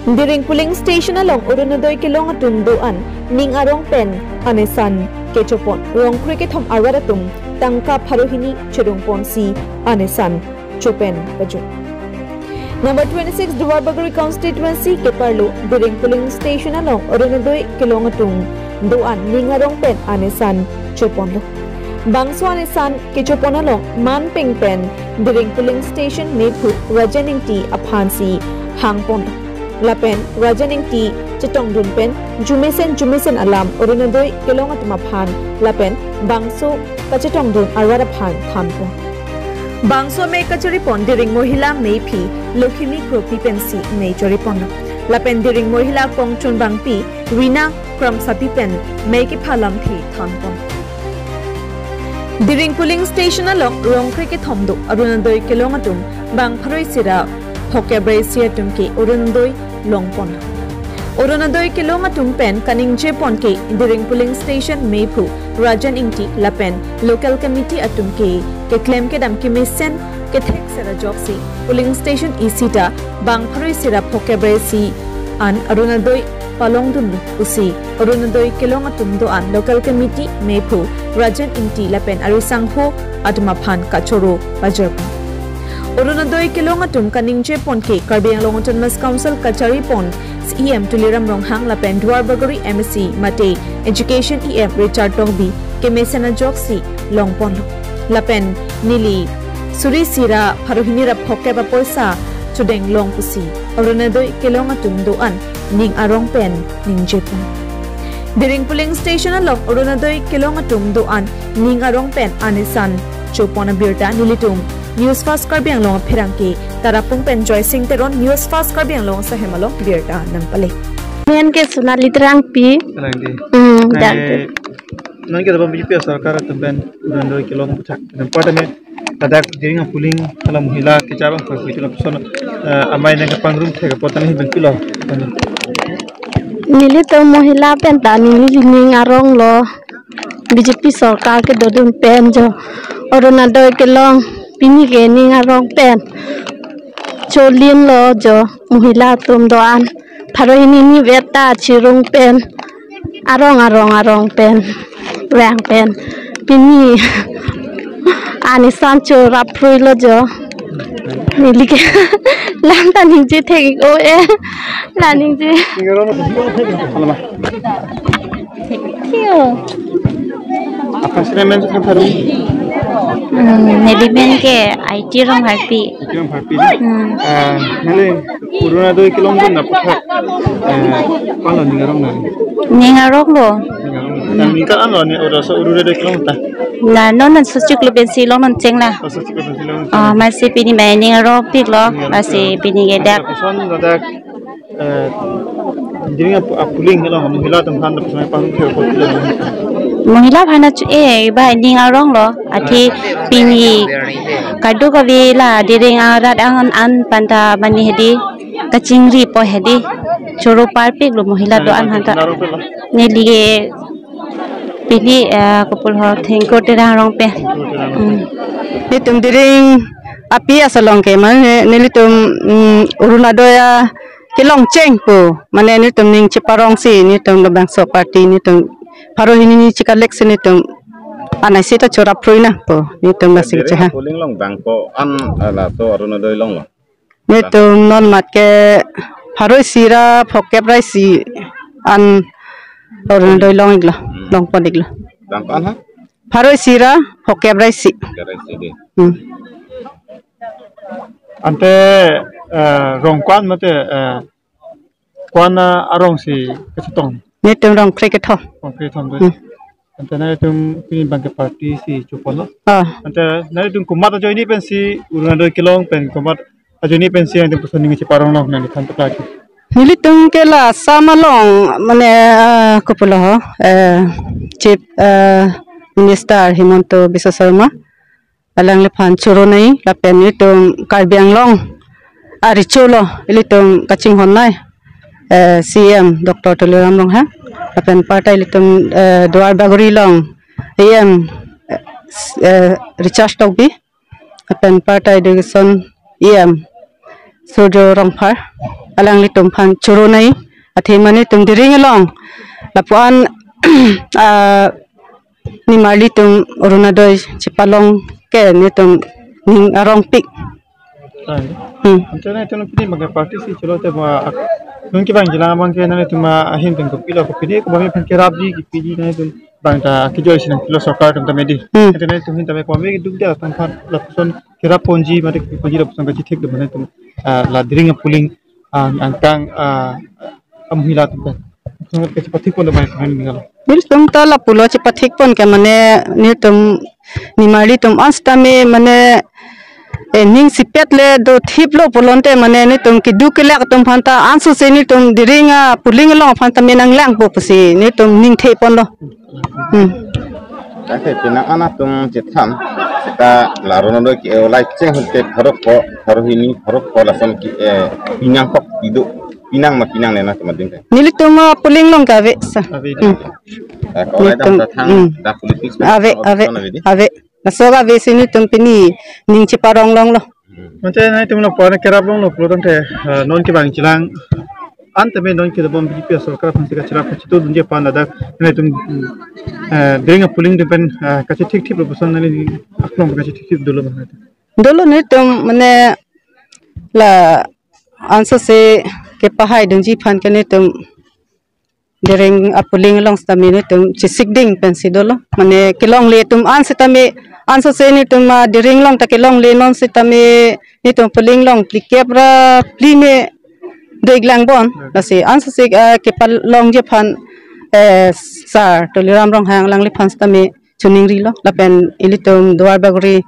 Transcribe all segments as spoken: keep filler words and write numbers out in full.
Diring polling station along Orunodoi kelong atum do-an ning arong pen anesan kechopon. Rongkre kethom arat atum tangka pharo hini chedungponsi anesan chopen pajut. Number twenty-six Duarbagori constituency keparlo Diring polling station along Orunodoi kelong atum do-an ning arong pen anesan choponlo. Bangso anesan kechopon along manpeng pen Diring polling station mephu Rajan Ingti aphansi hangponlo. Lapen Rajan Ingti chetongdun pen jumesen jumesen alam Orunodoi kelong atum aphan lapen bangso kachetongdun arat aphan thanpon. Bangso mei kacharipon Diring mohila meiphi Lokhimi Kropi pensi mei chariponlo. Lapen Diring mohila kongchunbangpi Rina Kramsapi pen mei kepha lamthe thanpon. Diring polling station along rongkre kethom do Orunodoi kelong atum bang pharo isi ra phokep ra isi atum ke Orunodoi longpon. Orunodoi kelong atum pen kaningjepon ke Diring polling station mephu Rajan Ingti lapen local committee atum ke keklem kedam kemesen kethek sera ajoksi polling station isi ta bang pharo isi ra phokep ra isi an Orunodoi palongdunlo pusi Orunodoi kelong atum do-an local committee mephu Rajan Ingti lapen arisangho atum aphan kachoro pajirpon. Orunodoi kelong atum kaningjepon ke Karbi Anglong Autonomous Council kacharipon C E M Tuliram Ronghang lapen Duarbagori M A C mate Education E M Richard Tokbi kemesen ajoksi longponlo. Lapen neli suri isi ra pharo hini ra phokep apoisa chodenglong pusi Orunodoi kelong atum do-an ning arong pen ningjepon. Diring polling station along Orunodoi kelong atum do-an ning arong pen anesan chopon abirta nelitum News Fast Karbi Anglong apherangke Tarapung pen Joysing Teron, News Fast Karbi Anglong asahem along birta nangpale. Amen ke Sonali Terangpi. Terangpi. Hmm, Nang, dan eh, nang ke dapat B J P sorkar atum pen Orunodoi kelong puthak. Dan pada me ladak Diring a polling hala mohila kechaba ko itu lapuson, eh, amei nang kepangrum thek apot tani ben pilo. Nelitum mohila pen ta neli ning arong lo. B J P sorkar kedodun pen jo Orunodoi kelong pini ke ning arong pen cholin lo jo mohila atum do-an pharo hini ni vet ta chirung pen arong arong arong pen vang pen pini anesan choraphrui lo jo. Neli ke lam ta ningje thek-ik o e. La ningje. Kio. Apa sih namanya sekarang? Hmm, neli men ke I T Rongpharpi. I T Rongpharpi. Hmm. Ah, neli Orunodoi kelong dun apot, eh, palo ning arong nang. Ning arong lo. Ning arong. Nang ningkan an lo ni oro so Orunodoi kelong ta. La non non sosik lo pensi long non cheng la. Oh, sosik lo pensi long non cheng. Oh, masih pini mai ning arongpik lo. Ning arong. Masih pini ke dak. Lapuson ladak, eh, Diring a, a polling along mohila atum aphan lapuson pangrum thek apot pilo. Mohila aphan achu e ba ning arong lo. Athe pini kadokave la Diring arat an an pen ta mane hedi kachingri po hedi choro parpik lo mohila do-an aphan ta. Neli ke pini, eh, kopul ho Thengkur Terang arong pen. Hmm. Nelitum Diring api asalong ke mane nelitum, mm, Orunodoi a kelong cheng pu mane nelitum ning cheparongsi nelitum labangso party nelitum pharo hini ni chekalek si nelitum anai si ta choraphrui nangpo nelitum lasi cheha. Polling along bang ko-an, eh, laso Orunodoi long lo. Nelitum non mat ke pharo isi ra phokep ra isi an Orunodoi long-ik lo, longpon-ik lo. Bang ko-an ha? Pharo isi ra phokep ra isi. Phokep ra isi dei. Hmm. Ante, eh, rong ko-an mate, eh, ko-an arong si kachetong? Nelitum rongkre kethom. Rongkre kethom dei. Hmm. Ante nanglitum pini bang ke party si choponlo. Ah. Ante nanglitum komat ajoine pensi Orunodoi kelong pen komat ajoine pensi nanglitum puson ning cheparong long nangli than tukla ki. Nelitum ke la Assam along mane, ah, kopilo ho, eh, Chief, eh, Minister Himanta Biswa Sarma alangliphan choronei lapen ilitum Karbi Anglong arecho lo ilitum kachinghonnei, eh, C E M Doctor Tuliram Ronghang lapen partai ilitum, eh, Duarbagori along E M, eh, Richard Tokbi lapen partai education E M Surjo Rongphar. alanglitum aphan choro nai, athe mane netum Dering along lapu-an, ah, nimarli atum Orunodoi chepalong ke netum ning arongpik. Ai. Hmm. Ante netum pini bang party si cholo te ba ak-, nangkevangjilang abang ke netum ahin pen kopilo, kopine ko bang pen kerapji kepiji netum bang ta kejoi si nangpilo sorkar atum tame dei. Hmm. Ante netum ahin tame komat keduk dia atum aphan lapuson kerap ponji mate ponji lapuson kachethek do netum, ah, la Dering a-polling, ah, angkang, ah, a-mohila atum pen. Lapuson kachepathik pon do bang pen ningalo. Nelitum ta lapulo chepathik pon ke mane netum nimarli atum an sitame mane, eh, ning sipet le dothiplo pulote mane netum keduk kelak atum aphan ta ansose netum Dering a-polling along aphan tame nanglangpo pusi netum ning the ponlo. Hmm. Tangte penang an atum chethan ta la Orunodoi ke-o lai cheng hon te pharo ko, pharo hini, pharo ko lason ke, eh, pinang kok tido, pinang ma pinangne na temading te. Nelitum a-polling along ke ave sir. Ave. Hmm. Eh, ko lai dam Netum, ta thang, hmm. Da politics Ave, ave, ave dei. Ave. Laso ave si netum pini ning cheparong longlo. Ante netum lapu-an kerap longlo pulo tangte, eh, non kevangjilang an tame non kedobom B J P sorkar aphan si kacherap kachetudunji aphan ladak netum, eh, Dering a-polling atum pen, eh, kachethekthip lapuson neli aklong kachethekthip dolo bang netum. Dolo netum mane la ansose kepahaidunji aphan ke netum Dering a-polling along sitame netum chesikding pensi dolo. Mane kelongle atum an sitame ansose netum, ah, Dering along ta kelongle non sitame netum polling along phlikep ra phli me do-ik lang bon. Lasi ansose, ah, kepalongji aphan, eh, sir Tuliram Ronghang alangliphan sitame choningrilo. Lapen ilitum Duar Bagori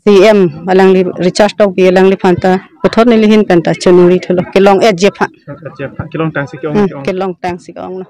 C M alangli Richard Tokbi alangliphan ta puthot neli ahin pen ta choningri thulo. Kelong-etji aphan. Kelong-etji aphan. Kelongtang si ke-ong, Hmm, ke-ong. Kelongtang si ke-onglo.